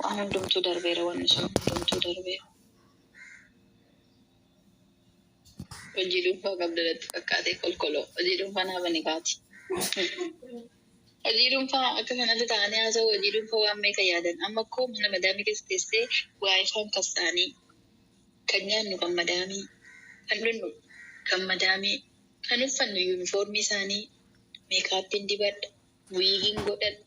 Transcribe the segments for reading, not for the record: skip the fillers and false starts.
Waan hundumtuu darbeera wanni sun hundumtuu darbeera. Hojii dhuunfaa qabda natti fakkaate kolkoloo. Hojii dhuunfaa naa bani kaati. Hojii dhuunfaa akka kanatti ta'anii haasa'u hojii dhuunfaa waan meeqa yaadan. Amma koo mana madaamii keessa teessee waayifaan kasaanii kan nyaannu kan madaamii kan dhugnu kan madaamii kan uffannu yuunifoormii isaanii meekaappiin dibadha wiigiin godhadha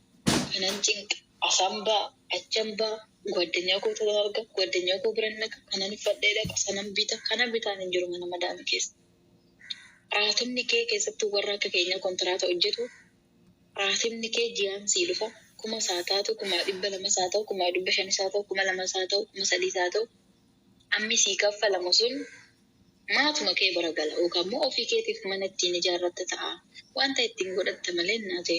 kanan cinqa asan ba'a achan ba'a gwaddanya koo tolan arga gwaddanya koo biran dhaqa kanan uffadhee dhaqa sanan bita kana bitaan hin jiru mana madaamii keessa. Raatimni kee keessattuu warra akka keenyaa kontiraata hojjetu raatimni kee ji'aan sii dhufa kuma isaa taatu 200,000 haa ta'u 500,000 haa ta'u 2,000 haa ta'u 3,000 haa ta'u ammi sii kaffalamu sun maatuma kee bira gala yookaan immoo ofii keetiif mana ittiin ijaarratta ta'a wanta ittiin godhatta malee innaa ta'e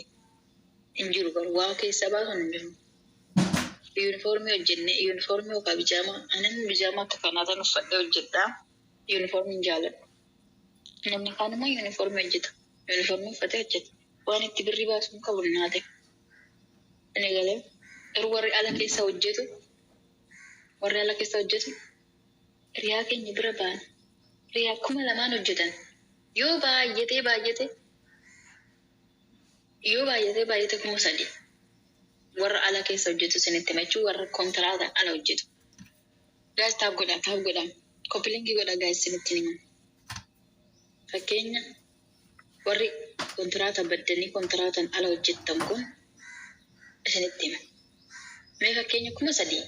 hin jiru garuu waa keessaa baasuun hin jiru. Yuunifoormii hojjennee yuunifoormii yookaan bijaamaa anan bijaamaa akka kanaa tan uffadhee hojjedha. Yuunifoormii hin jaaladhu. Namni kaan immoo yuunifoormii hojjeta. Yuunifoormii uffatee hojjeta. Waan itti birrii baasu hin qabu innaa ta'e. Inni galee garuu warri ala keessa hojjetu warri ala keessa hojjetu hiriyaa keenya bira baana. Hiriyaa 2,000 hojjetan. Yoo baay'atee baay'ate yoo baay'atee baay'ate 3,000 warra ala keessa hojjetu isinitti hima jechuun warra kontiraataan ala hojjetu. Guys tap godhaa tap godhaa copy link godhaa guys isinitti hima. Fakkeenya warri kontiraata baddanii kontiraatan ala hojjettan kun isinitti hima. Mee fakkeenya 3,000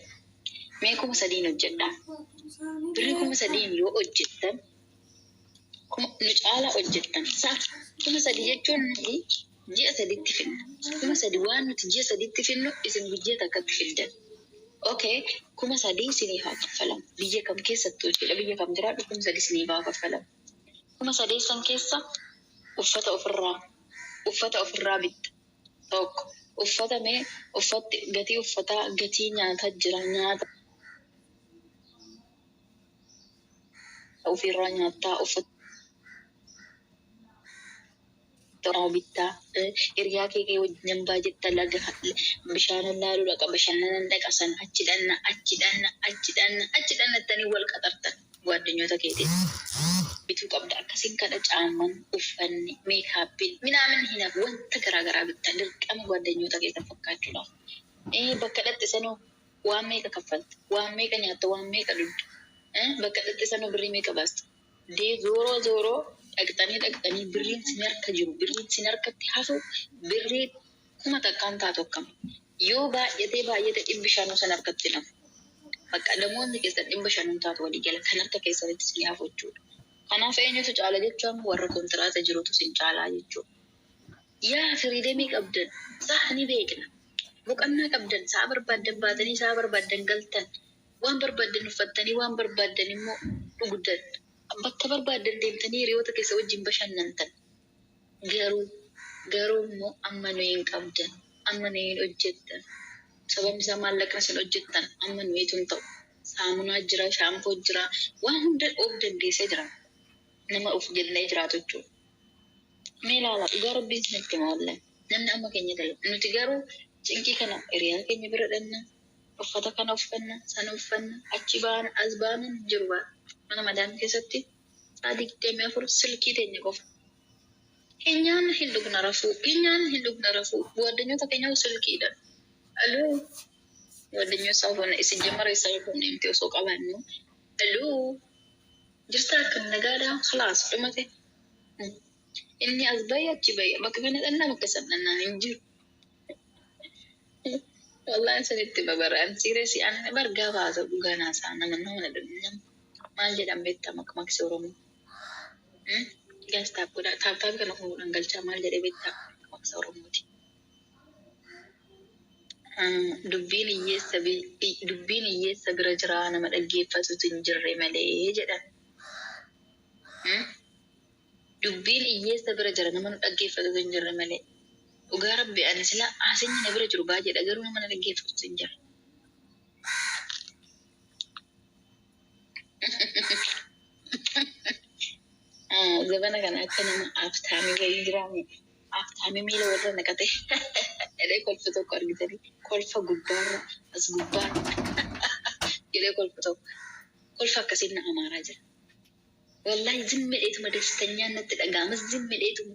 mee 3,000 hojjedhaa. Birrii 3,000 yoo hojjettan kuma nu caalaa hojjettan sa'a 3,000 jechuun nuti ji'a saditti finna. 3,000 waan nuti ji'a saditti finnu isin guyyaa takkatti fiddan. Okay, 3,000 isiniif haa kaffalamu. Biyya kam keessattuu jechuudha. Biyya kam jiraadhu 3,000 isiniif haa kaffalamu. 3,000 san keessa uffata ofirraa uffata ofirraa bitta. Tokko uffata mee uffatti gatii uffataa gatii nyaataa jira nyaata ofirraa nyaattaa uffata irraa bittaa hiriyaa kee kee wajjin baajetta laga bishaanan laaluu dhaqa bashannanan dhaqa san achi dhanna achi dhanna achi dhanna achi dhanna jettanii wal qaxartan gwaaddanyoota keetiin bituu qabda akkasiin kadha caamman uffanni meekaappiin minaamin hin hafu wanta garaa garaa bittan dirqama gwaaddanyoota keessan fakkaachuudhaaf bakka dhaqxe sanuu waan meeqa kaffalta waan meeqa nyaatta waan meeqa dhugda bakka dhaqxe sanuu birrii meeqa baasta Dee zooroo zooroo dhaqxanii dhaqxanii birriin sin harka jiru birriin sin harkatti hafu birrii 1,000n taatu akkam yoo baay'atee baay'ate 500 sin harkatti hin hafu. Bakka damoonni keessan 500 taatu walii gala kan harka keessanitti sin hafu jechuudha. Kanaaf eenyutu caala jechuun warra kontiraata jirutu sin caalaa jechuudha. Yaa firiidemii qabdan sa'a ni beekna. Boqannaa qabdan sa'a barbaaddan baatanii sa'a barbaaddan galtan. Waan barbaaddan uffattanii waan barbaaddan immoo dhugdan. Bakka barbaaddan deemtanii hiriyoota keessa wajjin bashannantan. Garuu garuu immoo amma nuyi hin qabdan. Amma nuyi hin hojjettan. Sababni isaa maallaqni isin hojjettan amma nuyitu hin ta'u. Saamunaa jira, shaampoo jira, waan hunda of dandeessee jira. Nama of danda'ee jiraatu jechuudha. Mee ilaalaa dhugaa rabbiin isinitti hima wallahi. Namni amma keenya dalagu. Nuti garuu cinqii kana hiriyaa keenya bira dhanna. Uffata kana uffanna, sana uffanna, achi baana, as baana hin jiru bara. Mana madaamii keessatti sa'a 24 silkii teenya qofa. Hin nyaanna hin dhugna rafuu, hin nyaanna hin dhugna rafuu. Gwaaddanyoota keenya silkiidha. Aloo gwaaddanyoota isaa fuuna isin jammara isaa yoo quunnamte osoo qabaannu. Aloo jirtaa akkam nagaadhaa khalaas dhumate. Inni as bahe achi bahe bakka kana dhannaa bakka san dhannaan hin jiru. Wallahi isinitti hima bara an serious an bar gaafa haasa'u dhugaa naasa'a nama nama nama maal jedhan beektaa makmaksi Oromoo. Guys tap godhaa tap tap kana fuudhan galchaa maal jedhee beektaa makmaksa Oromooti. Dubbiin hiyyeessa dubbiin hiyyeessa bira jiraa nama dhaggeeffatutu hin jirre malee jedhan. Dubbiin hiyyeessa bira jira nama nu dhaggeeffatutu hin jirre malee. Dhugaa rabbi ani sila haasinyi na bira jiru baay'eedha garuu nama na dhaggeeffatutu hin jirre. Zabana kana akka nama aftaamii wayii jiraame aftaamii miila warra naqate jedhee kolfu tokko argitanii Kolfa gubbaarra as gubbaarra jedhee kolfu tokko. Kolfa akkasiin na amaaraa jira. Wallahi zimmi dheetuma dastanyaan natti dhaga'ama. Zimmi dheetuma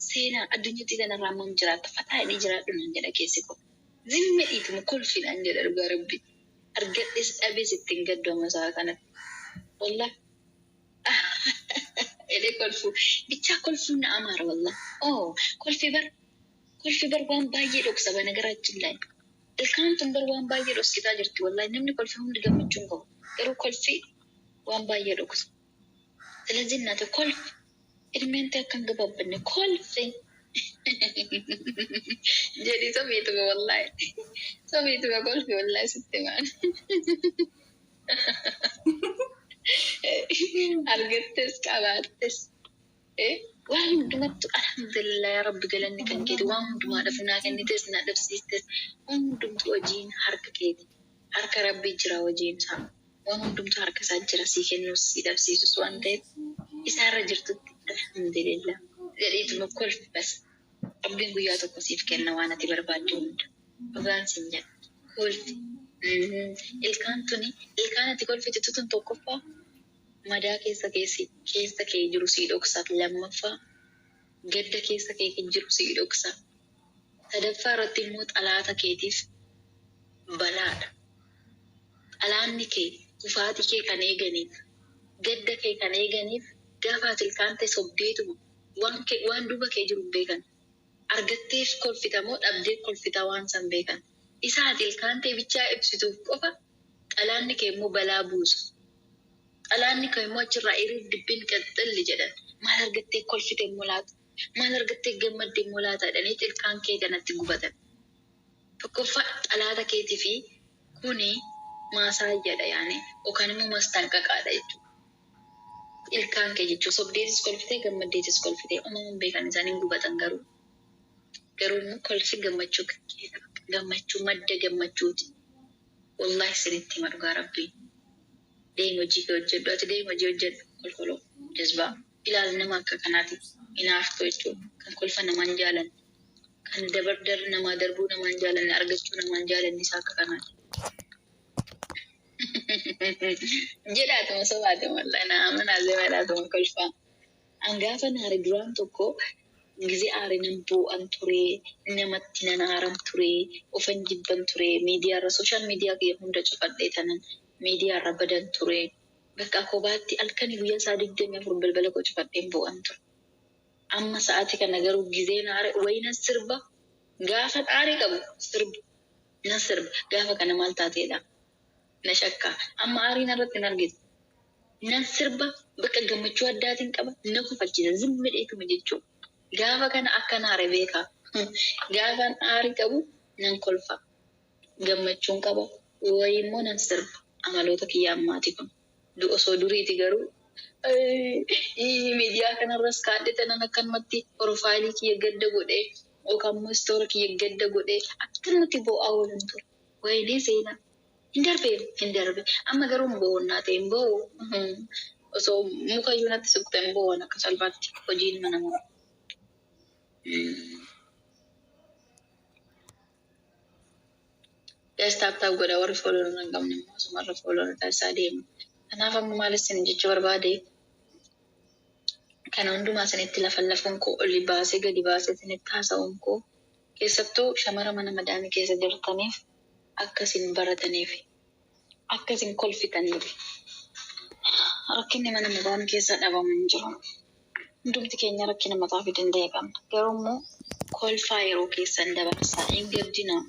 seenaa addunyatti kanarraa ammam jiraatta fataa inni jiraadhu naan jedha keessi koo. Zimmi dheetuma kolfi naan jedha dhugaa rabbi. Argadhes dhabees ittiin gaddu amma sa'a kanatti. Wallahi jedhee kolfu. Bichaa kolfuun na amaara wallahi. Oh, kolfi bar kolfi bar waan baay'ee dhoksa bana garaachin laayii. Ilkaan tun bar waan baay'ee dhoksitaa jirti wallahi. Namni kolfi hundi gammachuu hin qabu. Garuu kolfi waan baay'ee dhoksa. ስለዚህ እናቴ kolfi እድሜን akka hin gabaabbanne kolfi jedhi sobiituma wallahi sobiituma kolfi wallahi sitti maan argattes qabaattes waan hundumattu alhamdulillah yaa rabbi galanni kan keeti waan hundumaadhaaf naa kennites na dhabsiistes waan hundumtu hojiin harka keeti harka rabbii jira hojiin isaa waan hundumtu harka isaa jira sii kennuus sii dhabsiisus waan ta'eef isaarra jirtutti alhamdulillah jedhiituma kolfi bas. Rabbiin guyyaa tokko siif kenna waan ati barbaaddu hunda. Dhugaan siin jedha. Kolfi. Ilkaan tuni ilkaan ati kolfite tun tokkoffaa madaa keessa keessa kee jiru sii dhoksa. Lammaffaa gadda keessa kee jiru sii dhoksa. Sadaffaa irratti immoo xalaata keetiif balaadha. Xalaanni kee kufaatii kee kan eeganiif gadda kee kan eeganiif gaafa ati ilkaan ta'e sobdeetuma waan duuba kee jiru hin beekan. Argatteef kolfita moo dhabdeef kolfita waan san beekan. Isa ati ilkaan ta'e bichaa ibsituuf qofa xalaanni kee immoo balaa buusu. Xalaanni kee immoo achirraa hiriir dubbiin qaxxalli jedhan. Maal argattee kolfite immoo laata? Maal argattee gammadde immoo laata? Jedhanii ilkaan kee kanatti gubatan. Tokkoffaa xalaata keetii fi kuni maasaayyaadha yaani yookaan immoo mastaanqaqaadha jechuudha. Ilkaan kee jechuudha. Sobdeetis kolfitee gammaddeetis kolfitee uumamuun beekan isaaniin gubatan garuu. Garuu immoo kolfi gammachuu gammachuu madda gammachuuti. Wallahi isinitti hima dhugaa rabbii. Deemi hojii kee hojjedhu ati deemi hojii hojjedhu kolkoloo jazbaa. Ilaali nama akka kanaati inaaftu jechuudha. Kan kolfa namaan jaalanne kan dabardar namaa darbuu namaan jaalanne argachuu namaan jaalanne isaa akka kanaati. Jedhaatuma sobaatuma wallahi na amanaa zemadhaatuma kolfaa. An gaafa naare duraan tokko ጊዜ aare nan boo'an ture, namatti nan aaran ture, ofan jibban ture, miidiyaarra social media kiyya hunda cufadhee tanan miidiyaarra badan ture. Bakka kophaatti halkanii guyyaa isaa 24 balbala koo cufadheen boo'an ture. Amma sa'aati kana garuu gizeen aare wayi nan sirba gaafa aarii qabu sirba nan sirba gaafa kana maal taateedha na shakka amma aariin irratti hin argitu. Nan sirba bakka gammachuu addaatiin qaba na kofalchiisa zimmi dheetuma jechuudha. Gaafa kana akka naare beekaa. Gaafan aarii qabu nan kolfa. Gammachuun qaba. Wayi immoo nan sirba. Amaloota kiyya ammaati kun. Osoo duriiti garuu miidiyaa kanarras kaadhe tanan akkanumatti profile kiyya gadda godhee yookaan immoo story kiyya gadda godhee akkanumatti boo'aa oolan ture. Wayinee seenaa. Hin darbee hin darbe. Amma garuu hin bo'oonnaa ta'e hin bo'u. Osoo mukayyuu natti suqxe hin bo'oon akka salphaatti hojiin mana namaa. Guys, tap tap godha warri follow hin qabne immoo asumarra follow taasisaa deemu. Kanaaf amma maal isin jechuu barbaade kana hundumaa isinitti lafa lafuun koo oli baasee gadi baasee isinitti haasa'uun koo keessattuu shamara mana madaamii keessa jirtaniif akka isin barataniif akka isin kolfitaniif rakkinni mana madaamii keessa dhabamu hin jiru. Hundumti keenya rakkina mataa fi danda'e qabna. Garuu immoo kolfaa yeroo keessan dabarsaa hin gaddinaa.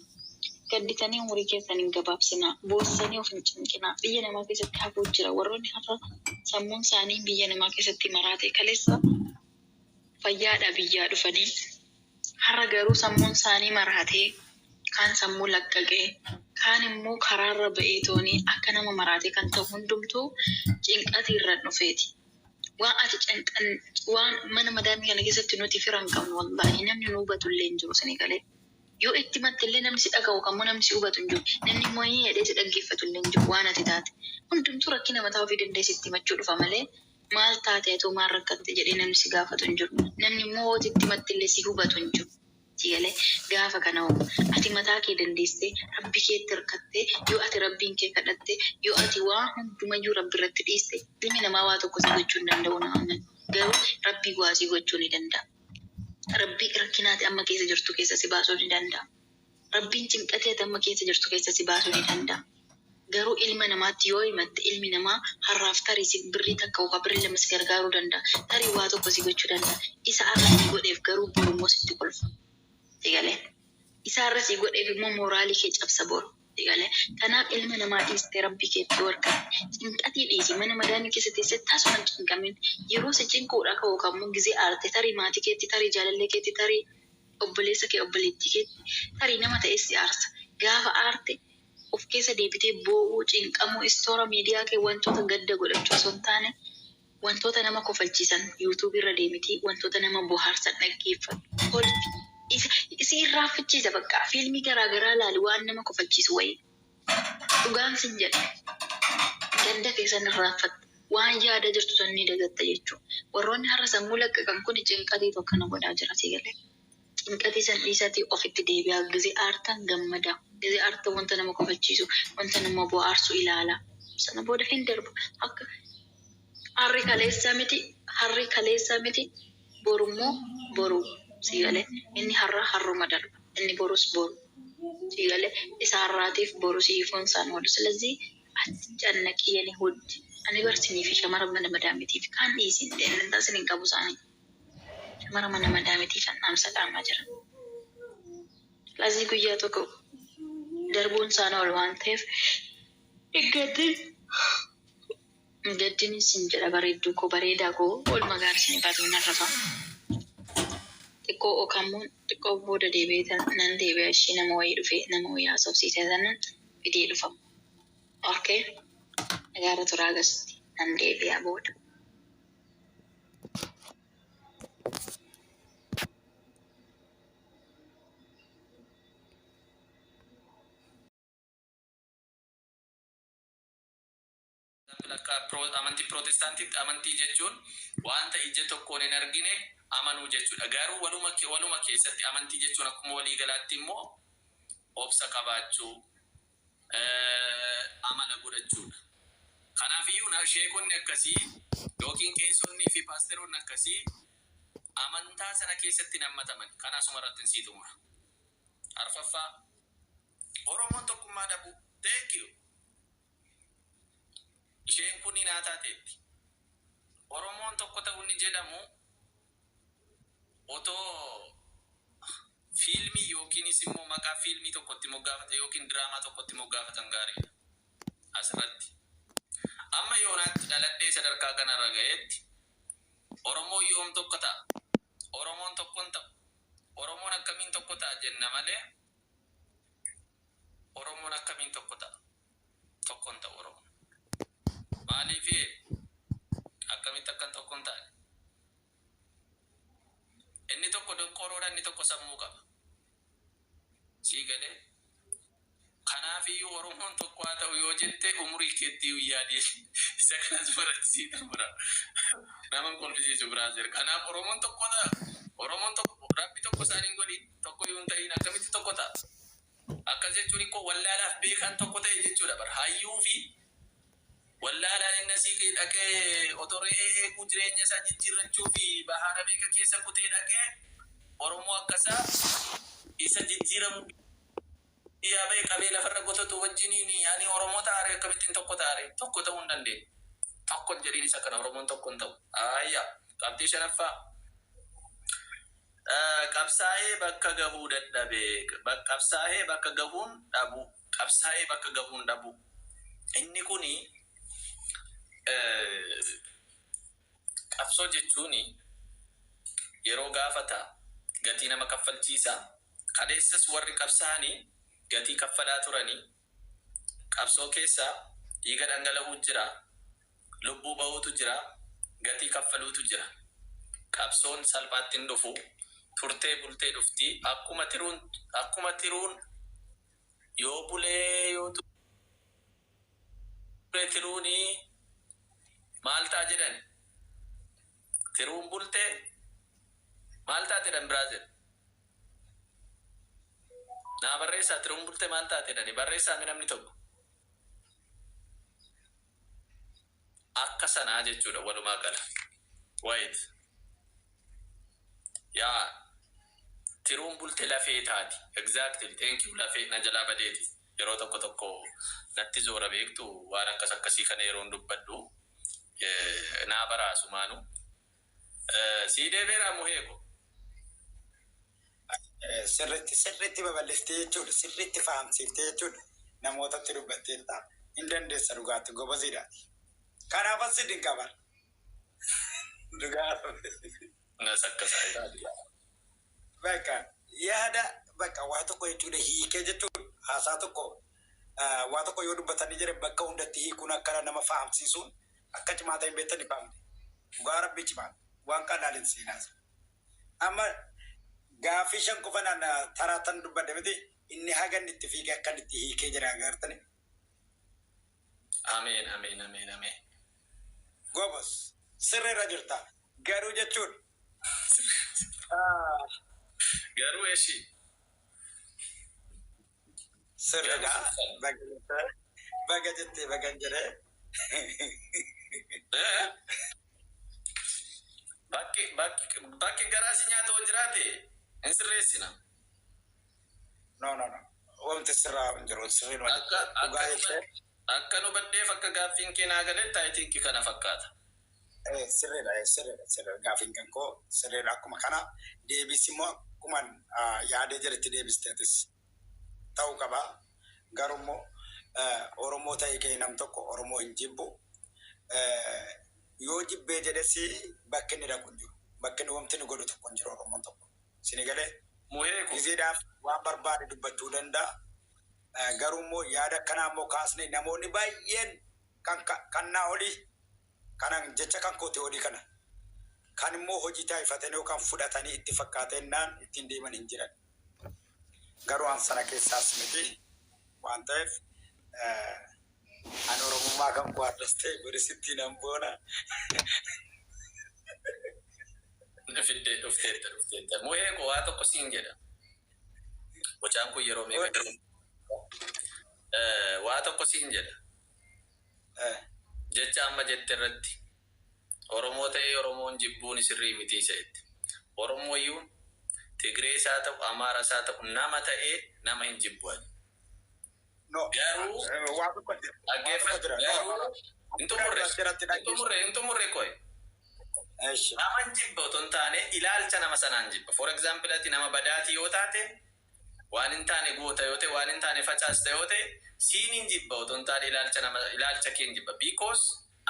Gadditanii umurii keessan hin gabaabsinaa. Boossanii of hin cinqinaa. Biyya namaa keessatti hafuu jira. Warroonni har'a sammuun isaanii biyya namaa keessatti maraate kaleessa fayyaadha biyyaa dhufanii har'a garuu sammuun isaanii maraatee kaan sammuu laqqaqee kaan immoo karaarra ba'ee toonii akka nama maraatee kan ta'u hundumtuu cinqatii irra dhufeeti. Waan ati cinqan waan mana madaamii kana keessatti nuti fira hin qabnu wallaahi namni nu hubatu illee hin jiru isinii galee. Yoo itti himatte illee namni si dhaga'u kammoo namni si hubatu hin jiru. Namni immoo hin jedhee si dhaggeeffatu illee hin jiru waan ati taate. Hundumtuu rakkina mataa ofii danda'e sitti himachuu dhufa malee maal taate atoo maal rakkatte jedhee namni si gaafatu hin jiru. Namni immoo hooti itti himatte illee si hubatu hin jiru. Si galee? Gaafa kana hoo ati mataa kee dandeessee Rabbi keetti hirkattee, yoo ati Rabbiin kee kadhatte, yoo ati waa hundumayyuu Rabbi irratti dhiiste, ilmi namaa waa tokko si gochuu hin danda'u, na amani. Garuu Rabbii waa si gochuu ni danda'a. Rabbii rakkina ati amma keessa jirtu keessa si baasuu ni danda'a. Rabbiin cinqatii ati amma keessa jirtu keessa si baasuu ni danda'a. Garuu ilma namaatti yoo himatte, ilmi namaa har'aaf tarii si birrii takka yookaan birrii lama si gargaaruu danda'a. Tarii waa tokko si gochuu danda'a. Isa har'a sii godheef garuu boru immoo sitti kolfa. Si galee? Isa har'a sii godheef immoo mooraalii kee cabsa boru. Si galee? Kanaaf ilma namaa dhiistee Rabbii keetti yoo hirkatte, cinqatii dhiisi, mana madaamii keessa teessee tasuma hin cinqamin. Yeroo si cinquudha ka'u yookaan immoo gizee aarte, tarii maatii keetti, tarii jaalallee keetti, tarii obboleessa kee, obboleettii keetti, tarii nama ta'es si aarsa. Gaafa aarte of keessa deebitee boo'uu, cinqamuu, istoora miidiyaa kee wantoota gadda godhachuu osoo hin taane, wantoota nama kofalchiisan YouTube irra deemitii wantoota nama bohaarsan dhaggeeffadhu. Kolfi. Isa si irraanfachiisa bakka. Fiilmii garaa garaa laali, waan nama kofalchiisu wayii. Dhugaan sin jedha. Gadda kee san irraanfatta. Waan yaada jirtu san ni dagatta jechuudha. Warroonni har'a sammuu laqqaqan kuni cinqatiitu akkana godhaa jira, si galee? Cinqatii san dhiisaatii ofitti deebi'aa. Gizee aartan gammadaa. Gizee aartan wanta nama kofalchiisu, wanta nama bohaarsu ilaalaa. Sana booda hin darba. Akka harri kaleessaa miti, harri kaleessaa miti, borummoo boru, si galee? Inni har'a har'uma darba. Inni borus boru. Si galee? Isa har'aatiif boru siifuun isaan oolu. Silazii aticcannaqi yene wudd. Ani bar siniifi shamara mana madaamitiif kaan dhiisin dantaa sin hin qabu isaanii. Shamara mana madaamitiifan dhaamsa dhaamaa jira. Silazii guyyaa tokko darbuun isaan oolu waan ta'eef hin gaddin. Hin gaddinin sin jedha, bareedduu koo, bareedaa koo, oolmaa gaarii isiniif haa ta'u, nan rafa. Xiqqoo okammoon xiqqoo booda deebi'ee nan deebi'a, ishii nama wayii dhufee nama wayii haasofsiisee sanan fidee dhufa. Okay. Nagaarra turaa, gasti nan deebi'a booda. Akka amantii Pirootestaantiitti amantii jechuun wanta ija tokkoon hin argine amanuu jechuudha. Garuu waluma keessatti amantii jechuun akkuma walii galaatti immoo obsa qabaachuu, amala godhachuudha. Kanaafiyyuu sheekonni akkasii yookiin qeesonnii fi paasteroonni akkasii amantaa sana keessatti hin hammataman. Kana asuma irratti hin sii xumura. Arfaffaa, Oromoon tokkummaa dhabuu. Thank you. Isheen kun naa taateetti. Oromoon tokko ta'uu inni jedhamu otoo fiilmii yookiinis immoo maqaa fiilmii tokkotti moggaafate yookiin diraamaa tokkotti moggaafatan gaariidha. Asirratti. Amma yoonaatti dhaladhee sadarkaa kanarra ga'eetti Oromoon yoom tokko ta'a? Oromoon tokko hin ta'u. Oromoon akkamiin tokko ta'a jenna malee Oromoon akkamiin tokko ta'a? Tokko hin ta'u Oromoon. Maaliif akkamitti akkan tokko hin taane? Inni tokko donqooroodha, inni tokko sammuu qaba. Sii galee? Kanaafiyyuu Oromoon tokko haa ta'u yoo jette umurii keetti yaadi. Isa kanas baratti xumura. Nama hin kolfisiisu, brother. Kanaaf Oromoon tokko ta'a. Oromoon tokko Rabbi tokko isaan hin godhin, tokko iyyuu hin ta'in, akkamitti tokko ta'a? Akkas jechuun koo wallaalaaf beekaan tokko ta'e jechuudha bara. Hayyuu fi wallaalaan inni asii dhaqee otoo re'ee eeguu jireenya isaa jijjiirrachuu fi bahaara beeka keessa kutee dhaqee Oromoo akkasaa isa jijjiiramu biyyaa ba'e qabee lafarra gotatu wajjiniin ani Oromoo ta'aare, akkamittiin tokko ta'aare? Tokko ta'uu hin dandeenye. Tokko hin jedhiin isa kana, Oromoon tokko hin ta'u. Ayya, qabxii shanaffaa. Qabsaa'ee bakka gahuu dadhabe. Qabsaa'ee bakka gahuun dhabu. Qabsaa'ee bakka gahuun dhabu. Inni kuni qabsoo jechuun yeroo gaafata, gatii nama kaffalchiisa. Kaleessas warri qabsaa'anii gatii kaffalaa turanii. Qabsoo keessa dhiiga dhangala'uu jira, lubbuu bahuutu jira, gatii kaffaluutu jira. Qabsoon salphaatti hin dhufu, turtee bultee dhufti. Akkuma tiruun yoo bulee yoo ture tiruuni maal ta'a jedhan? Tiruun bultee maal ta'a jedhan, brother? Naa barreessaa, tiruun bulte maal taate jedhani barreessaa mi namni tokko. Akka sanaa jechuudha walumaa gala. Wait. Yaa, tiruun bulte lafee taati. Exactly. Thank you, lafee na jalaa badeeti. Yeroo tokko tokko natti zoora, beektu, waan akkas akkasii kana yeroon dubbadhu naa baraasumaanu. Sii deebeeraa, muheeko. Sirriitti sirriitti babal'iftee jechuudha. Sirriitti fahamsiiftee jechuudha. Namootatti dubbatteetta. Hin dandeessa, dhugaatti gobaziidhaati. Kanaaf as hin qaban. Dhugaa. Nas akkasaa. Bakka yaada bakka waa tokko jechuudha hiikee jechuudha, haasaa tokko, waa tokko yoo dubbatanii jiran bakka hundatti hiikuun akkana nama fahamsiisuun akka cimaa ta'e hin beektan, hin fahamne. Dhugaa rabbii cimaa waan qal'aan hin seenaas. Amma gaaffii 5 qofa naan taraatan dubbadhe miti, inni haga inni itti fiigee akka inni itti hiikee jira agartani. Ameen, ameen, ameen, ameen. Gobos, sirriirra jirta. Garuu jechuun Garuu eshi. Sirriidha. Baga jettee, baga jettee, bagan jedhee. Bakki garaa si nyaata yoo jiraate hin sirreessina. No, no, no. Wanti sirraa hin jiru, sirriin waan Akka dhugaa akka jettee. Akka nu baddeef, akka gaaffiin kee naa galetti, I think kana fakkaata. Sirriidha, sirriidha, sirriidha. Gaaffiin kan koo sirriidha. Akkuma kana deebis immoo akkuma yaadee jirutti deebisteetis ta'uu qaba. Garuu immoo Oromoo ta'e kee nam tokko Oromoo hin jibbu. Yoo jibbee jedhes bakki inni dhaqu hin jiru. Bakki inni wanti inni godhu tokko hin jiru Oromoon tokko. Sini galee Muheeku. gizeedhaaf waan barbaade dubbachuu danda'a. Garuu immoo yaada akkanaa immoo kaasne namoonni baay'een kan naa olii kanan jecha kan kooti olii kana kan immoo hojii taasifatanii yookaan fudhatanii itti fakkaatennaan ittiin deeman hin jiran. Garuu an sana keessaas miti waan ta'eef, ani Oromummaa kan koo har'as ta'e borisittii nan boona. Fiddee dhufteetta, dhufteetta. Muheeku, waa tokko siin jedha. Mucaan kun yeroo meeqa waa tokko siin jedha. Jecha amma jette irratti Oromoo ta'ee Oromoon jibbuun sirrii miti isa jette. Oromoo iyyuu Tigree isaa ta'u, Amaara isaa ta'u, nama ta'ee nama hin jibbu ani. No, Garuu waa tokko jira. Waa tokko dhaggeeffadhu, jira. No, no, garuu no. hin xumurre, Asirratti hin dhaggeessu. xumurre, hin xumurre koye. Eshi. Nama hin jibba otoo hin taane ilaalcha nama sanaan jibba. For example, ati nama badaatii yoo taate, waan hin taane goota yoo ta'e, waan hin taane facaasta yoo ta'e, siin hin jibba otoo hin taane ilaalcha nama, ilaalcha kee hin jibba. Because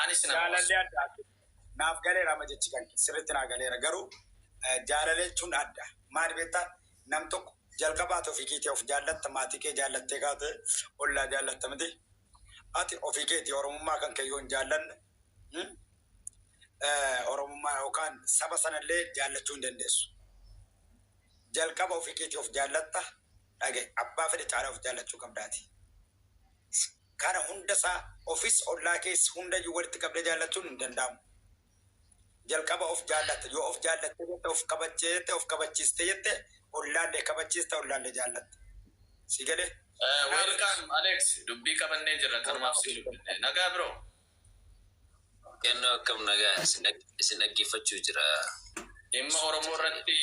anis nama Jaalalli adda adda. Naaf galeera amma jechi kan kee sirriitti naa galeera, garuu jaalala jechuun adda. Maali beektaa, nam tokko jalqabaati ofii keetii of jaallatta, maatii kee jaallattee kaate ollaa jaallatta miti. Ati ofii keetii Oromummaa kan kee yoo hin jaallanne, Oromummaa yookaan saba sanallee jaallachuu hin dandeessu. Jalqaba ofii keetii of jaallatta, dhagaye, abbaa fedhe caalaa of jaallachuu qabdaati. Kana hundasaa ofis ollaa keessa hundayyuu walitti qabdee jaallachuun hin danda'amu. Jalqaba of jaallatta, yoo of jaallattee jette, of kabajjee jette, of kabachiistee jette, ollaallee kabachiista, ollaallee jaallatta. Si galee? Welcome, Alex, dubbii qabannee jirra, kanumaaf si dubbinne. Nagaa, bro. Kennoo, akkam, nagaa? Isin dhaggeeffachuu jira. Dhimma Oromoo irratti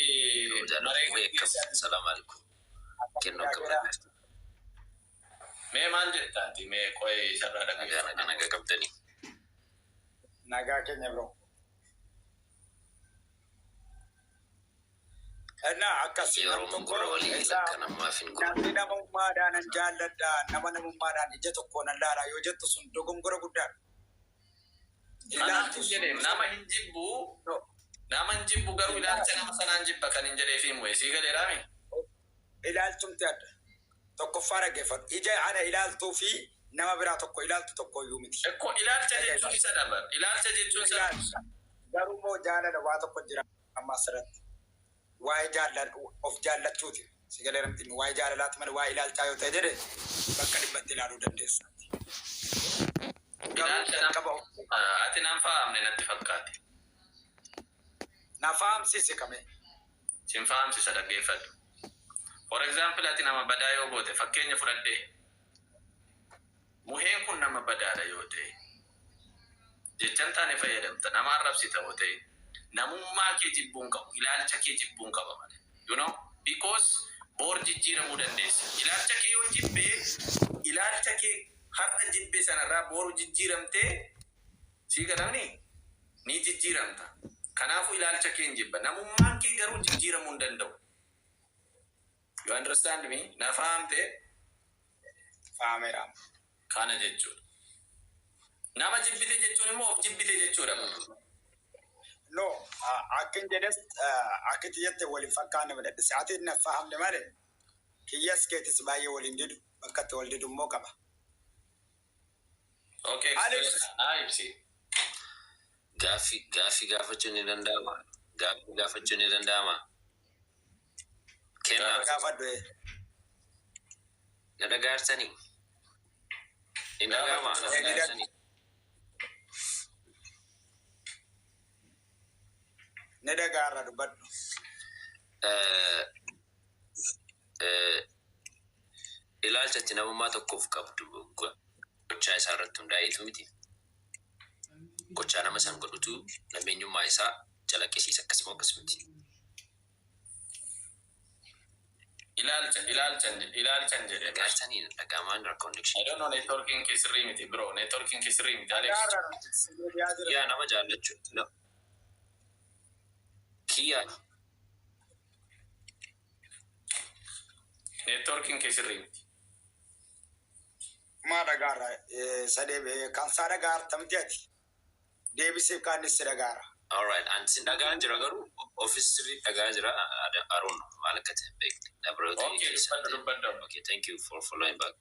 maree Akkam gaggeessaa. Salaam alaikum. Kennoo, akkam, nagaa? Mee maal jettaati? Mee qo'ee isarraa Nagaa, dhaggeeffadhu. nagaa, nagaa qabdanii. Nagaa keenya, bro. Innaa akkasii nam Oromoon tokko gurra walii isa lakka namaaf hin gurra. Namni namummaadhaan nan jaalladha, nama namummaadhaan ija tokkoon nan laala yoo jettu, sun dogongora guddaadha. Kanaaf Ilaalchi hin jedhe sun nama hin jibbu, no. nama hin jibbu, garuu ilaalcha nama sanaan jibba kan hin jedheef himu, sii galeeraami. Ilaalchumti adda. Tokkoffaa dhaggeeffadhu. Ija ana ilaaltuu fi nama biraa tokko ilaaltu tokko iyyuu miti. Ekko ilaalcha jechuun isa dabar. Ilaalcha jechuun isa Ilaalcha. Garuu immoo jaalala waa tokko jira amma asirratti. Waa'ee jaalala of jaallachuuti. Si galeera miti, waa'ee jaalalaati malee waa'ee ilaalchaa yoo ta'e jedhe bakka dhibbatti ilaaluu dandeessa. Garuu Ilaalcha jalqaba nama ati nan fahamne natti fakkaate. Na fahamsiise kame. Sin fahamsisa, dhaggeeffadhu. For example, ati nama badaa yoo goote, fakkeenya fudhadhee, muheen kun nama badaadha yoo ta'e, jechan taane fayyadamta, nama arrabsita yoo ta'e, namummaa kee jibbuun qabu, ilaalcha kee jibbuun qaba malee. Because boor jijjiiramuu dandeessa. Ilaalcha kee yoo jibbee, ilaalcha kee har'a jibbee sanarraa booru jijjiiramtee sii galamni ni jijjiiramta. Kanaafuu ilaalcha kee hin jibba. Namummaan kee garuu jijjiiramuu hin danda'u. You understand me? Na fahamte? Faameera. Kana jechuudha. Nama jibbite jechuun immoo of jibbite jechuudha. No, akkin jedhes akkitti jette waliin fakkaanne madha. Ati na fahamne malee kiyyas keetis baay'ee waliin didu, bakka itti wal didu immoo qaba. Okay, Alex. Naa ibsi. Gaaffii gaafachuun ni danda'ama. Gaaffii gaafachuun ni danda'ama. Kennaa. Gaafadhu. Na dhagaarsanii. Ni dhaga'ama, na dhagaarsanii. Ni dhagaarra, dubbadhu. Ilaalcha itti namummaa tokkoof qabdu gochaa isaa irratti hundaa'eetu miti. Gochaa nama san godhutu nameenyummaa isaa calaqqisiisa, akkasuma akkas miti. Ilaalchan jedhe. Dhagaarsanii dhaga'amaan rakkoo I connection. don't know, networking kee sirrii miti, bro. Networking kee sirrii miti, Alex. Dhagaarra si deebi'aa jira. Yaa, nama jaallachuu. No. Kiyyaa. Networking kee sirrii miti. Maa dhagaarra sadee kan isaa dhagaarta miti ati. Deebisiif kaanis si dhagaara. Alright, ani sin dhagaan jira, garuu ofis sirrii dhagaa jira. I don't know maal akka ta'e hin beekne. Dabroota Okay, dubbadhu, dubbadhu. Okay, thank you for following back.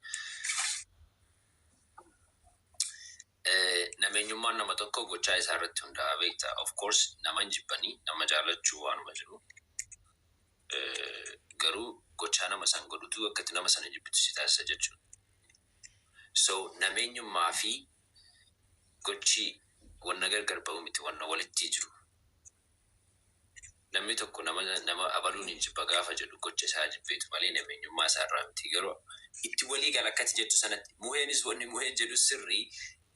Nameenyummaan nama tokko gochaa isaa irratti hundaa'a, beekta. Of course nama hin jibbanii nama jaallachuu waanuma jiru. Garuu gochaa nama san godhutu akkatti nama sana jibbitu si taasisa jechuudha. So nameenyummaa fi gochi wanna gargar ba'u miti, wanna walitti jiru. Namni tokko nama abaluun hin jibba gaafa jedhu gocha isaa jibbeetu malee nameenyummaa isaa irraa miti. Garuu itti walii gala akkati jettu sanatti muheenis wanni muheen jedhu sirrii,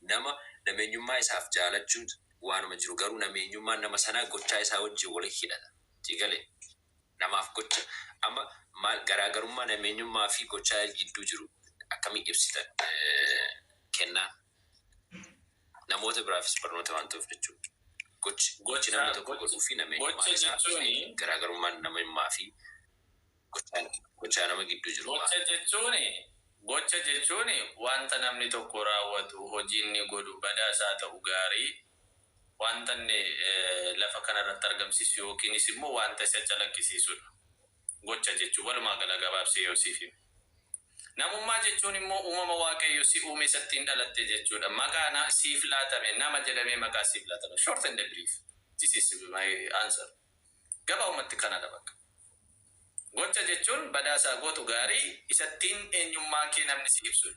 nama nameenyummaa isaaf jaalachuun waanuma jiru, garuu nameenyummaan nama sanaa gochaa isaa wajjin wal hidhata. Galee namaaf gocha amma maal garaagarummaa nameenyummaa fi gochaa gidduu jiru akkamiin ibsitan, kennaa namoota biraafis barnoota waan ta'uuf jechuudha. Gochi namni tokko godhuu fi nameenyummaa Gocha isaa jechuuni garaagarummaan namummaa fi gochaa nama gidduu jiru maal? Gocha jechuuni wanta namni tokko raawwatu, hojii inni godhu, badaasaa ta'u gaarii, wanta inni lafa kanarratti argamsiisu yookiinis immoo wanta isa calaqqisiisudha. Gocha jechuun walumaa gala gabaabsee yoo siif hime. Namummaa jechuun immoo uumama Waaqayyo si uume isattiin dhalatte jechuudha. Maqaa siif laatame, nama jedhamee maqaa siif laatame. Short and brief. This is my answer. Gabaabumatti kanadha bakka. Gocha jechuun badaasaa gootu gaarii isattiin eenyummaa kee namni si ibsu.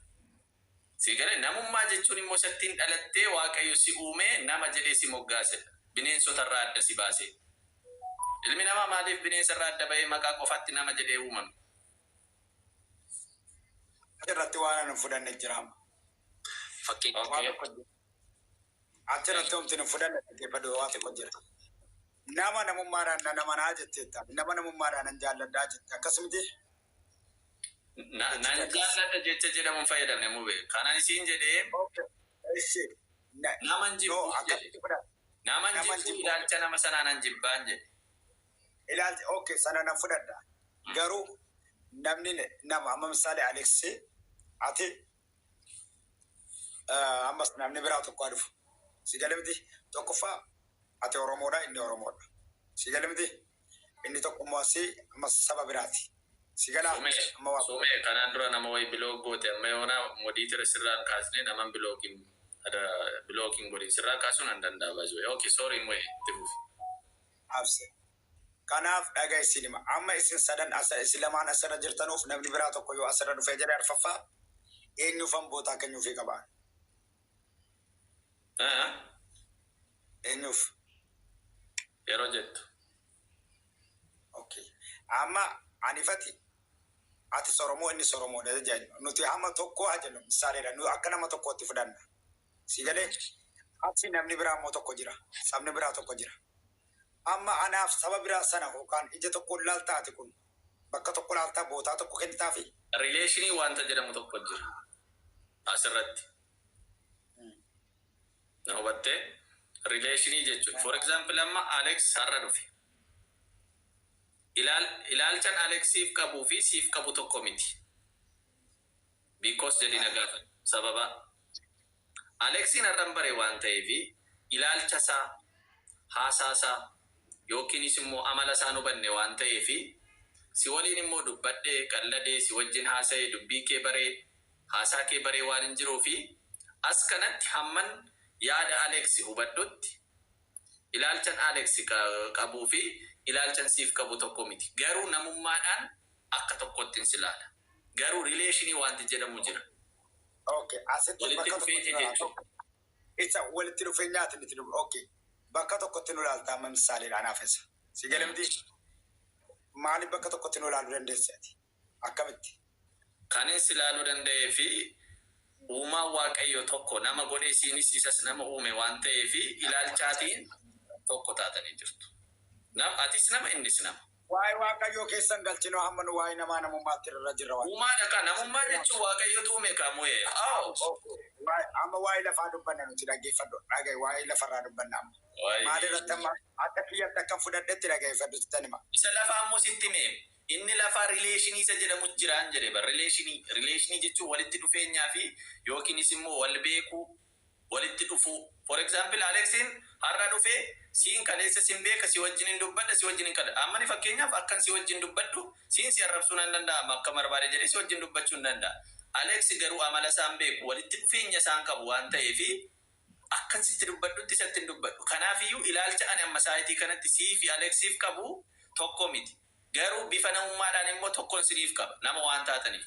Si galee? Namummaa jechuun immoo isattiin dhalattee Waaqayyo si uume nama jedhee si moggaasedha. Bineensota irraa adda si baase. Ilmi namaa maaliif bineensa irraa adda bahee maqaa qofaatti nama jedhee uumame? Irratti waan ani hin fudhanne jira amma. Fakkeenya Waa tokko jira. Achirratti homti hin fudhanne, dhaggeeffadhu, waa tokko jira. Nama namummaadhaan na namanaa jetteetta. Nama namummaadhaan nan jaalladhaa jette. Akkasumti Nan jaalladha jecha jedhamuun fayyadamne mube. Kanan isiin jedhee Ishi. naman No, jibbu jedhe. akkasitti fudhadha. Naman Naman jibbu jibbu. ilaalcha nama sanaa nan jibbaan jedhe. Ilaalchi, okay, sana nan fudhadha. Garuu namni nama amma misaale Aleksii, ati, ammas namni biraa tokko haa dhufu. Si gale miti? Tokkoffaa ati Oromoodha, inni Oromoodha. Si gale miti? Inni tokkummaa si ammas saba biraati. Si galaa Sumee, amma waa sumee kanaan dura nama wayi block goote, amma yoona modiitira sirraan kaasne naman blocking godhin sirraa kaasuun an danda'a baay'ee. Okay, sorry mu'ee, itti fufi. Abse. Kanaaf dhaga isin hima. Amma isin sadan isin lamaan asirra jirtanuuf namni biraa tokko yoo asirra dhufee jedhe, arfaffaa eenyuufan bootaa kennuufii qaba? Eenyuuf? Yeroo jettu. Okay. Amma anifati Atis Oromoo, innis Oromoodha jennu. Nuti hamma tokko haa jennu, misaaleedha. Nu akka nama tokkootti fudhanna. Si galee, achi namni biraa immoo tokko jira. Sabni biraa tokko jira. Amma anaaf saba biraa sana yookaan ija tokko ilaaltaa, ati kun bakka tokko ilaaltaa, bootaa tokko kennitaafi. Relation wanta jedhamu tokko jira asirratti. Na hubattee? Relation jechuun, for example, amma Alex har'a dhufe. Ilaalchan Alexiif qabuu fi siif qabu tokko miti. Because jedhi na gaafadhu. Sababa. Alexiin har'an bare waan ta'eef, ilaalcha isaa, haasaa isaa yookiinis immoo amala isaa nu hubanne waan ta'eef, si waliin immoo dubbadhee, qalladee, si wajjin haasa'ee, dubbii kee baree, haasaa kee baree waan hin jiruu fi as kanatti hamman yaada Alex hubadhutti ilaalchan Alex qabuu fi ilaalchan siif qabu tokko miti. Garuu namummaadhaan akka tokkotti si ilaala. Garuu relation wanti jedhamu jira. Okay, asitti Walitti bakka dhufeenya tokkotti jechuudha. Isa walitti dhufeenyaati miti. Okay. Bakka tokkotti nu ilaalta amma, misaaleedha anaaf isa. Si gale miti? Maaliif bakka tokkotti nu ilaaluu dandeesse ati? Akkamitti? Kan inni si ilaaluu danda'ee fi uumaan Waaqayyo tokko nama godhee, siinis isas nama uume waan ta'eef, ilaalchaatiin tokko taatanii jirtu. Atis nama, innis nama. Waa'ee Waaqayyoo keessan galchinoo, hamma nu waa'ee namaa namummaatti irra jirra waan. Uumaadha ka, namummaa jechuun Waaqayyotu uume ka, mu'ee. Aw. Amma waa'ee lafaa dubbanna nuti, dhaggeeffadhu. Dhaga'i, waa'ee lafarraa dubbanna amma. Maal irratti amma akka kiyyatti akka fudhadhetti, dhaggeeffadhu, sittan hima. Isa lafaa immoo sitti hime. Inni lafaa relation isa jedhamu jiraan jedhe bar. Relation jechuun walitti dhufeenyaa fi yookiinis immoo wal beekuu, walitti dhufuu. For example, Alexiin har'a dhufee, siin kaleessa sin beeka, si wajjin hin dubbadha, si wajjin hin kadha. Amma ni fakkeenyaaf akkan si wajjin dubbadhu, siin si arrabsuu nan danda'ama, akka barbaade jedhee si wajjin dubbachuu hin danda'a. Alex garuu amala isaan beeku, walitti dhufeenya isaan qabu waan ta'eefi, akkan sitti dubbadhutti isatti hin dubbadhu. Kanaafiyyuu ilaalcha ani amma saayitii kanatti sii fi Alexiif qabu tokko miti. Garuu bifa namummaadhaan immoo tokkoon siniif qaba nama waan taataniif.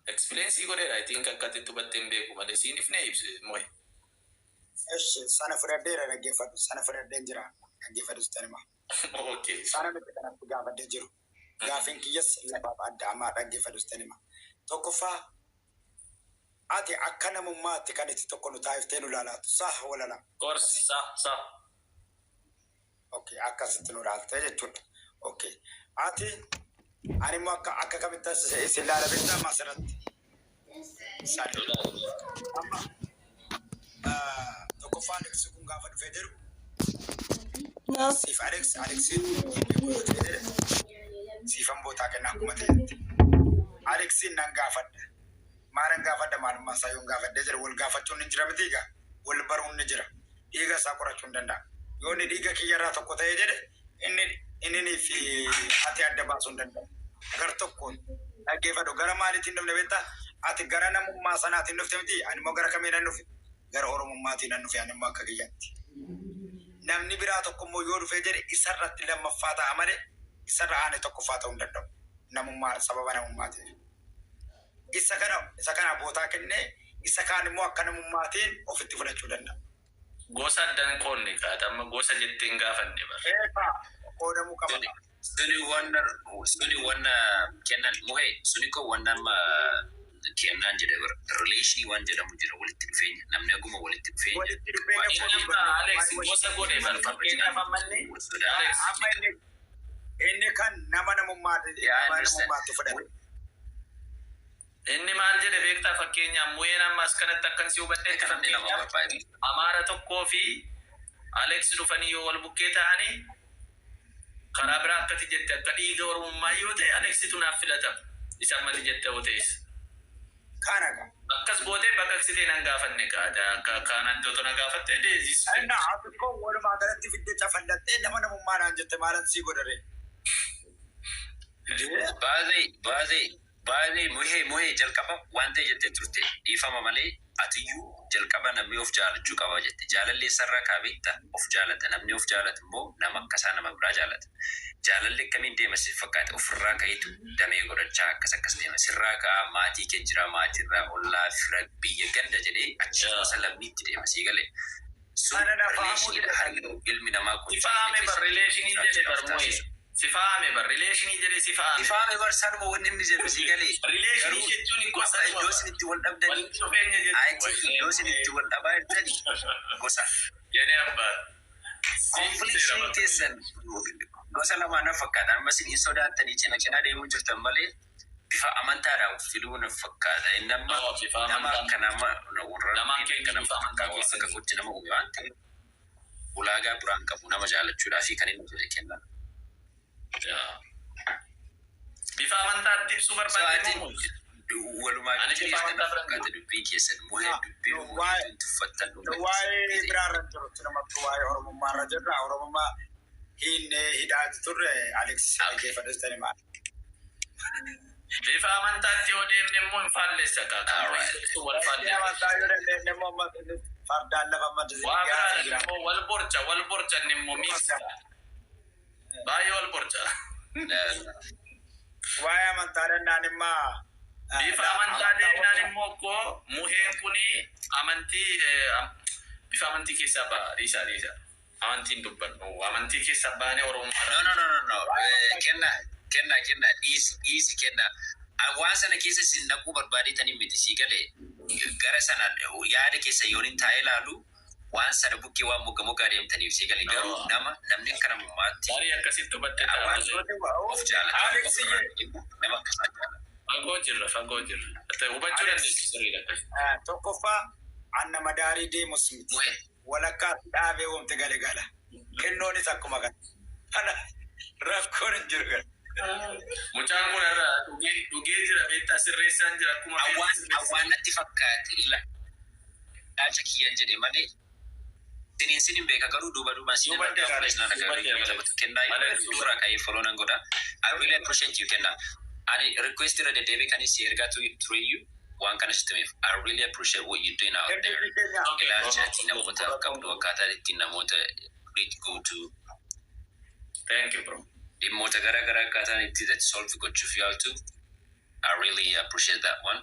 Explain sii godheera. I think akka itti hubattee hin beeku malee siin ifnee ibsi mo'e. Eshi, sana fudhadheera, dhaggeeffadhu. Sana fudhadheen jira, dhaggeeffadhu, sittan hima. Okay. Sana miti kanatti gaafadhee jiru. Gaafiin kiyyas lafaaf adda, ammaa dhaggeeffadhu, sittan hima. Tokkoffaa, ati akka namummaatti kan itti tokko nu taa'iftee nu ilaalaatu saha walala. Course, sa sa. Okay, akkasitti nu ilaaltee jechuudha. Okay. Ati ani immoo akka kamitti as isin ilaala beektaa amma asirratti? Sani. Amma tokkoffaa, Alex kun gaafa dhufee jedhu siif Alex Alexiin beeku yoo ta'e jedhe, siifan bootaa kenna akkuma ta'etti. Alexiin nan gaafadha. Maalan gaafadha? Maalummaa isaa yoon gaafadhee jira, wal gaafachuun ni jira miti egaa, wal baruun ni jira. Dhiiga isaa qorachuu hin danda'a. Yoo inni dhiiga kiyyarraa tokko ta'ee jedhe, inni inni fi ati adda baasuu hin danda'u. Gar tokkoon dhaggeeffadhu, gara maaliitiin dhufne beektaa? Ati gara namummaa sanaatiin dhufte miti, ani immoo gara kamiin nan dhufe? Gara Oromummaatiin nan dhufe ani immoo akka kiyyaatti. Namni biraa tokko immoo yoo dhufee jedhe, isarratti lammaffaa ta'a malee isarra aane tokkoffaa ta'uu hin danda'u. Namummaa, sababa namummaatiif. Isa kana bootaa kennee, isa kaan immoo akka namummaatiin ofitti fudhachuu danda'a. Gosa addan qoonne kaata, amma gosa jettee hin gaafanne bar. Eegaa qoodamuu qaba. Suni wanna kennan muhee suni koo wanna amma kennaan jedhe bar, relation waan jedhamu jira, walitti dhufeenya, namni aguma walitti dhufeenya. Walitti dhufeenya. Inni amma Alex gosa godhe bar, fakkeenyaaf ammallee Alex. Amma inni kan nama namummaa Yeah, I nama understand. namummaatti fudhate. Inni maal jedhe beektaa? Fakkeenyaaf muheen amma as kanatti akkan si hubadhetti, Namni nama fakkeenyaaf barbaadu. Amaara tokkoo fi Alex dhufanii yoo wal bukkee ta'anii, karaa biraa akkati jette, akka dhiiga Oromummaa yoo ta'e, Alexitu naaf filatama. Isa ammati jette yoo ta'es. Kana gaa. Akkas gootee baqaqsitee nan gaafanne kaata. Akka kaanatti otoo na gaafatte deesis. Inna ati koo walumaa galatti fiddee cafallattee nama namummaadhaan jette, maalan sii godhare? Baazee baazee baazee, muhee muhee, jalqaba waan ta'e jettee turte, dhiifama malee, atiyyuu jalqaba namni of jaalachuu qaba jette. Jaalalli eessarraa kaabeetta? Of jaalata. Namni of jaalatu immoo nama akkasaa nama biraa jaalata. Jaalalli akkamiin deema si fakkaate? Ofirraa ka'eetu damee godhachaa akkas akkas deema. Sirraa ka'aa, maatii kee jira, maatiirraa ollaa, fira, biyya, ganda jedhee achi gosa lammiitti deema, sii galee. Sun Kana na fahamuu relationiidha, hariiroo ilmi namaa kun Ifaame bar, relation jedhe bar muhee. Si faame bar relation jedhee si faame. Ifaame bar sanuma wanni inni jedhu si galee. Relation Garuu jechuun ikkoo amma iddoo isin itti wal dhabdanii walitti dhufeenya I think iddoo isin itti wal dhabaa jirtanii gosa. Jedhee abbaa. Confliction keessan gosa lamaan na fakkaata. Amma isin hin sodaattanii cina cinaa deemuu jirtan malee bifa amantaadhaan fiduu na fakkaata. Inni amma Oo, bifa nama amantaan. akka nama warra Lamaan keenya akka nama bifa amantaa keessa akka gochi nama uume waan ta'eef ulaagaa biraan qabu nama jaalachuudhaa fi kan inni jedhe kenna. Bifa amantaatti ibsuu So I barbaadde think moo? walumaa Ani galatti bifa kana amantaa biraan fakkaata dubbiin keessan muhee dubbii Waa'ee- tuffattan Waa'ee biraarra jirutti namatti waa'ee Oromummaarra jirra. Oromummaa hinnee hidhaati turre Alex dhaggeeffadhistani maal. Bifa amantaatti yoo deemne immoo hin faallessa kaa. Kan Alright. wal faallessa. Amantaa yoo dandeenye immoo amma fardaan lafa maddisiisee Waa gaafa biraadhaan jira. immoo wal borca, wal borca inni immoo miidha. Baay'ee wal borca. Waa'ee amantaa danda'an immoo Bifa amantaa deemnaan immoo koo muheen kuni amantii bifa amantii keessaa ba'a dhiisaa dhiisaa. Amantiin dubbannu amantii keessaa baanee Oromummaa. No, no, no, no, no. Kenna, kenna, kenna. Dhiisi, dhiisi, kenna. Waan sana keessa isin naquu barbaadetanii miti sii galee gara sana yaada keessa yoon hin taa'ee ilaalu waan sana bukkee waan mogga moggaa deemtaniif sii galee garuu No. nama namni akka namummaatti Tarii akkasitti hubatte waan ta'a. of jaalatu Alex nama akkasaa jaalatu. Fagoo jirra, fagoo jirra. Hubachuu dandeessu sirriidha akkasi. Tokkoffaa anna madaarii deemus miti. Muhee. Walakkaa dhaabee wamte gale gala. Kennoonis akkuma kana. Kana rakkoon hin jiru kana. Mucaan kun irra dhugee dhugee jira beektaa sirreessaan jira akkuma Awwaan awwaan natti fakkaate ilaalcha kiyyan jedhe malee siniin sinin beeka garuu duuba duubaan sinin Duuba argaa deemaa, fuula isin duuba deemaa. kennaa Malee dura ka'ee follow nan godha. I really appreciate you kennaa. Ani request irra deddeebi'ee kan si ergaa tureyyuu waan kana sitti himeef. I really appreciate what you're doing out there. Ergi keenya Okay. Ilaalcha ati namootaaf qabdu akkaataa ittiin namoota treat gootu Thank you, bro. Dhimmoota garaa garaa akkaataan itti solve gochuuf yaaltu. I really appreciate that one.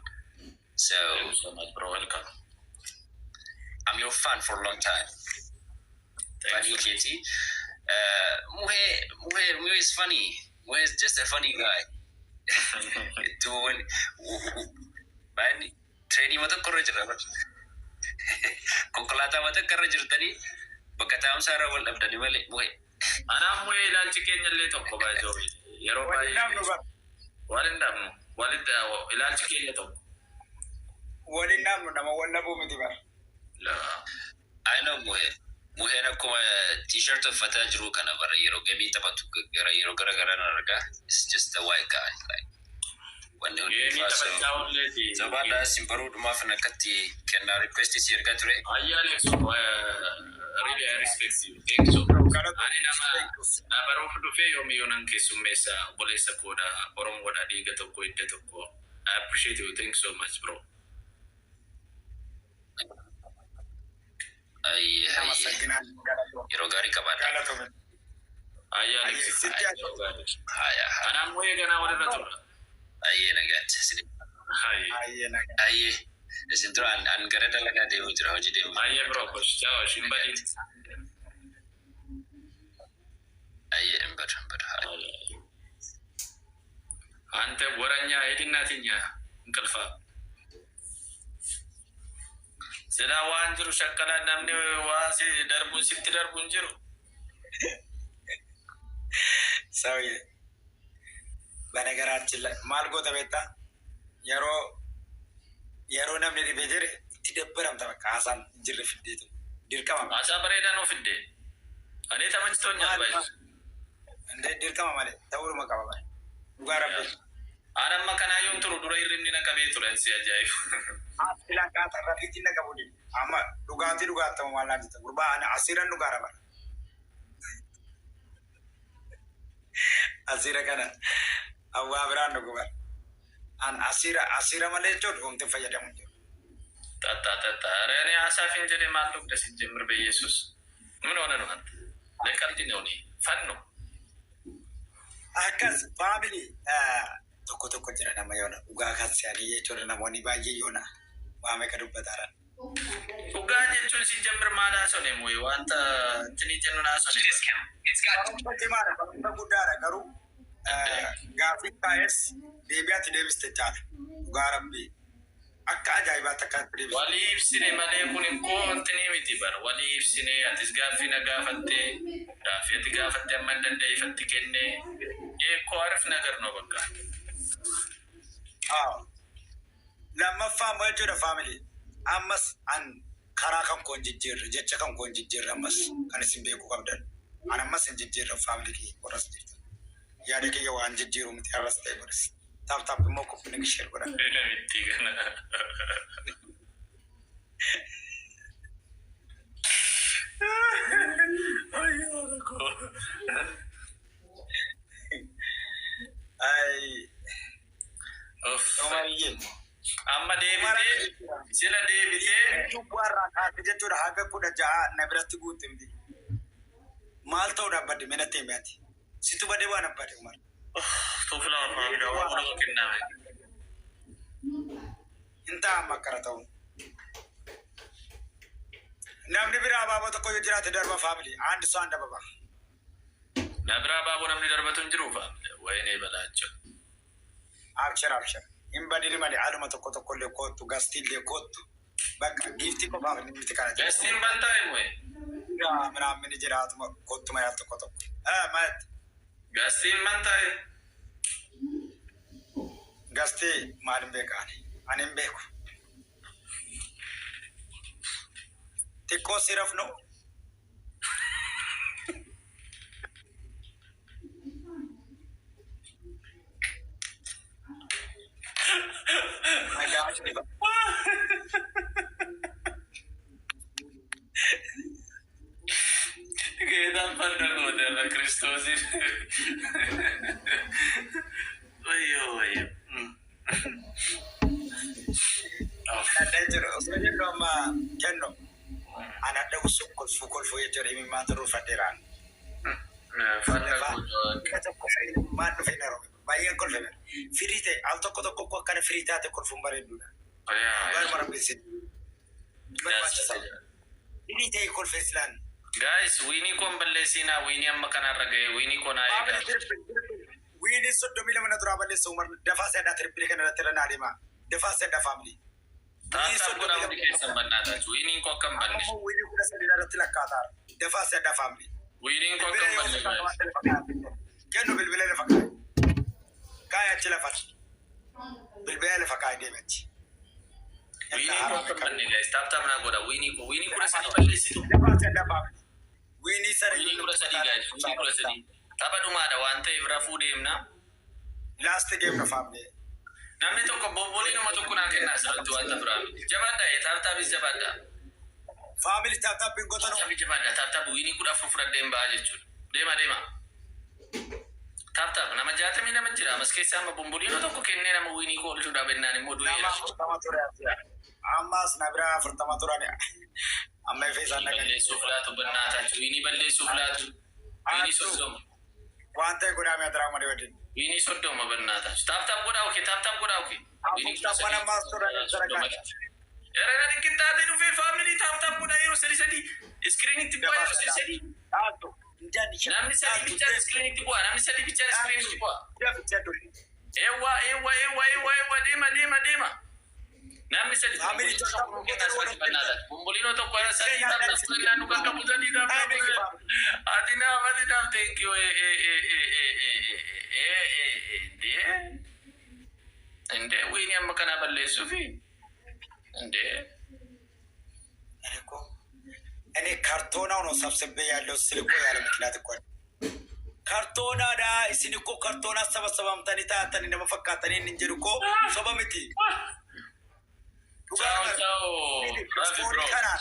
So Thank you so much, bro. Welcome. I'm your fan for a long time. Thank Funny you. Katie. Muhe, Muhe, Muhe is funny. Muhe is just a funny guy. Duun, baay'inni trainii mata tokko irra jira. Konkolaataa mata tokko irra jirtanii bakka taa'umsaa irra wal dhabdanii malee Muhe. Anaaf muhee ilaalchi keenya illee tokko baay'ee yeroo Waliin dhabnu baay'ee bara. wal hin dhabnu walitti ilaalchi keenya tokko. Waliin dhabnu nama wal dhabuu miti bara. I know Muhe. Muheen akkuma t-shirt uffataa jiru kana bara yeroo gamii taphatu gara yeroo gara gara nan argaa. It's just a white guy. Like, wanni hundi Geemii so taphachaa olleeti. Jabaadhaa isin baruudhumaaf akkatti kennaa request si ergaa ture. Ayyaa Alex, really I respect you. Thank you so much. Ani nama na baruuf dhufee yoomiyyuu nan keessummeessa obboleessa koodha Oromoodha dhiiga tokko hidda tokko. I appreciate you. Thank you so much, bro. Ayyee ayyee አመሰግናለሁ። yeroo gaarii qabaadha. Galatoomi. Ayyaa Alex. Sitti Haya Anaan muhee ganaa walirra turra. ayyee nagaatti. Ayyee. Ayyee nagaa. Ayyee isin dura an gara dalagaa deemuu jira hojii deemuu jira. Ayyee bro, ciao, shin badin. Ayyee hin badu hin badu. አንተ ወረኛ ሂድና ትኛ እንቅልፋ ስላ waan jiru shakkalaan namni waa si darbu sitti darbu hin jiru. ሰውዬ በነገራችን ላይ maal goota beektaa yeroo yeroo namni dhibee jire itti dabbaramta bakka haasaan hin jirre fiddeetu dirqama Haasaa bareedaa nuu fidde. Ani ተመችቶኛል ባይ እንደ dirqama malee ta'uudhuma qaba bare dhugaa rabbi. Aan amma kanaayyuun turu dura hirribni na qabee ture si ajaa'ibu. Filaan kaata rafiitiin na qabu dide amma dhugaatii dhugaattamu maal naan jetta gurbaa ani asiiran dhugaara bara asiira kana awwaa biraan dhugu bara an asiira asiira malee jechuun homti fayyadamu hin jiru. ጠጣ ጠጣ። ኧረ እኔ አሳፊን ጀዴ ማን ልጉደ ሲጀምር በኢየሱስ ምን ሆነ ነው አንተ? ለቀልድ ነው እኔ fun ነው። Akkas family tokko tokko jira nama yoona dhugaa kan si'anii jechuudha namoonni baay'ee yoona waa meeqa dubbataaran. Dhugaa jechuun si jemmir maal haasone mooyi wanta itti jennu haasone. Barumsa cimaadha, barumsa guddaadha garuu gaaffii taa'es deebii ati deebiste caala. Dhugaa Rabbii. Akka ajaa'ibaatti akka ati deebiste. Walii ibsine malee kun ikkoo wanti ni miti bara. Walii ibsine, atis gaaffii na gaafatte, gaaffii ati gaafatte amma hin danda'ifatti kenne. Eekkoo arif nagar no bakka. Haa. Lammaffaa immoo jechuudha, family. Ammas an karaa kan koo hin jijjiirre, jecha kan koo hin jijjiirre, ammas kan isin beekuu qabdan. An ammas hin jijjiirre, family kiyya warras jirtan. Yaada kiyya waan jijjiiru miti har'as ta'e godhas. Tap tap immoo qophiin share godhan. Namitti kana. Ayyaana koo. Ay, Uff. Umariyyee. Amma deebitee sila deebitee Cubbuu irraa kaase jechuudha haga 16 na biratti guutte miti. Maal ta'uu dhaabbadde mina teeme ati? Situ badee waan abbade, Umar. Tuufila family waan nama kenname. Hin ta'a amma akkana ta'uun. Namni biraa abaaboo tokko yoo jiraate darba, family. አንድ ሰው አንድ አበባ። Na biraa abaaboo namni darbatu hin jiru, family. Wayinee balaachoo. Abshir, abshir. Hin badini malee haaluma tokko tokko illee kootu, guestii illee kootu. Bakka giiftii qofaaf inni miti kana jedhu. Guestiin bantaa himu. ምናምን jiraatuma koottuma yaal tokko tokko. Maal? Guestiin bantaa. Guestii maal hin beeku ani? Ani hin beeku. Xiqqoo si rafnu. Nagaa dhiba. Geetaan farda goote irra Kiristoosiin. Wayyoo, wayyoo. Adda jechuudha. Osoo jennu amma kennu. Ani adda usuun kolfuu kolfuu jechuudha. Imimmaan turuufadheeraan. Farda goote. Akka tokko maal dhufe na robe. Baay'een kolfe. Firii ta'e al tokko tokko akkana firii taate kolfuun bareedduudha. Baruma Rabbiin si barbaachisa. Firii ta'e kolfee silaan. Guys, winii koon balleessinaa, winii amma kanarra ga'e, winii koon haa eegaa. Winii 32 na duraa balleessa, Umar, dafaa seedhaa, triple kana irratti irra naa deema. Dafaa seedhaa, family. Tap tap godhaa hundi keessan bannaatachu. Winiin koo akka hin banne. Ammoo winii 13 irratti lakkaataara. Dafaa seedhaa, family. Winiin koo akka hin banne, guys. Kennu bilbila lafa kaa'i. Kaa'i achi lafatti. Bilbila lafa kaa'i deeme achi. Winii koo akka hin banne, guys. Tap tap naa godha. Winii koo winii 13 balleessitu. Dafaa seedhaa, family. Winii sana Winii 13, guys. Winii 13. Tapha dhumaadha waan ta'eef rafuu deemna. Last game na, family. Namni tokko bobboliinuma tokko naa kennaa asirratti wanta biraa miti. Jabaadha, tap tapis jabaadha. Family, tap tap hin gootanu. Tap jabaadha, tap tap winii 14 fudhadheen ba'a jechuudha. Deema, deema. Tap tap nama 62 jira. Amas keessaa amma bomboliinoo tokko kennee nama winii koo oolchuu dhaabennaan immoo Nama du'eera. 40 ture as. Ammas na biraa 40 turan. Amma ifa isaan dhaqanii. Balleessuuf laatu bannaatachu. Winii balleessuuf laatu. Winii 30. Waan ta'e godhaa mi'a diraa malee wajjin. Winii 30 bannaatachu. Tap tap godhaa, okay. Tap tap godhaa, okay. Winii kudha 40 sadii. Ammaas turan 30. sadarkaa. Erena xiqqixxaatee dhufee, family, tap tap godhaa yeroo sadi sadi. Screenitti bu'aa yeroo sadi sadi. Dhaabdu. Namni sadi bichaan screenitti bu'aa. Namni sadi bichaan screenitti bu'aa. Eewwa, eewwa, eewwa, eewwa, eewwa, deema, deema, deema. Namni sadi. Family, tap tap Bomboliinoo tokko sadii tap tap godhaa nu qaqqabu sadii tap tap godhaa. Ati naaf, ati naaf, thank you. እንዴ እንዴ, winii amma kanaa balleessuufi እንዴ. እኔ እኮ እኔ ካርቶናው ነው ሰብስቤ ያለው ስል እኮ ያለ ምክንያት እኮ ካርቶናdha. Isin እኮ kartoonaa sabasabamtanii taatanii nama fakkaatanii hin jedhu እኮ soba miti. Ciao, ciao. Rafi, bro. Kanaan